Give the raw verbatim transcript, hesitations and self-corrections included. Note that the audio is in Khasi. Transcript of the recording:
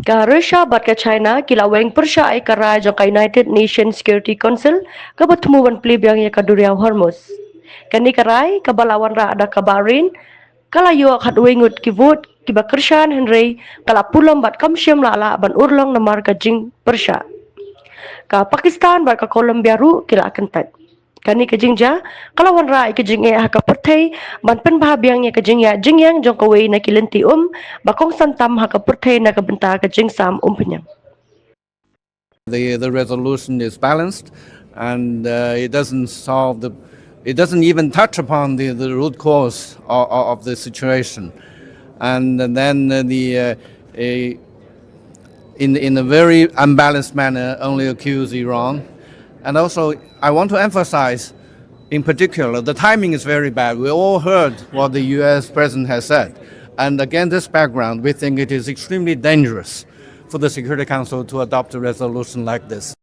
Ka Russia bad ka China ki la weng pyrshah ïa ka rai jong ka United Nations Security Council kaba thmu ban plie biang ïa ka duriaw Hormuz. Kane ka rai kaba la wanrah da ka Bahrain ka la ïoh khatwei ngut ki vote kiba kyrshan, hynrei ka la pulom bad kam shym la lah ban urlong namar ka jingpyrshah. Ka Pakistan bad ka Colombia ruh ki la kyntait. Kane ka jingjia ka la wanrah ïa ka jingeh ha ka pyrthei ban pynbha biang ïa ka jingïaid jingïeng jong kawei na ki lynti um ba kongsan tam ha ka pyrthei na ka bynta ka jingsam umphniang. The, the resolution is balanced and uh, it doesn't solve the, it doesn't even touch upon the, the root cause of, of the situation. And then uh, the, uh, a, in, in a very unbalanced manner, only accuse Iran. And also, I want to emphasize, in particular, the timing is very bad. We all heard what the U S president has said. And against this background, we think it is extremely dangerous for the Security Council to adopt a resolution like this.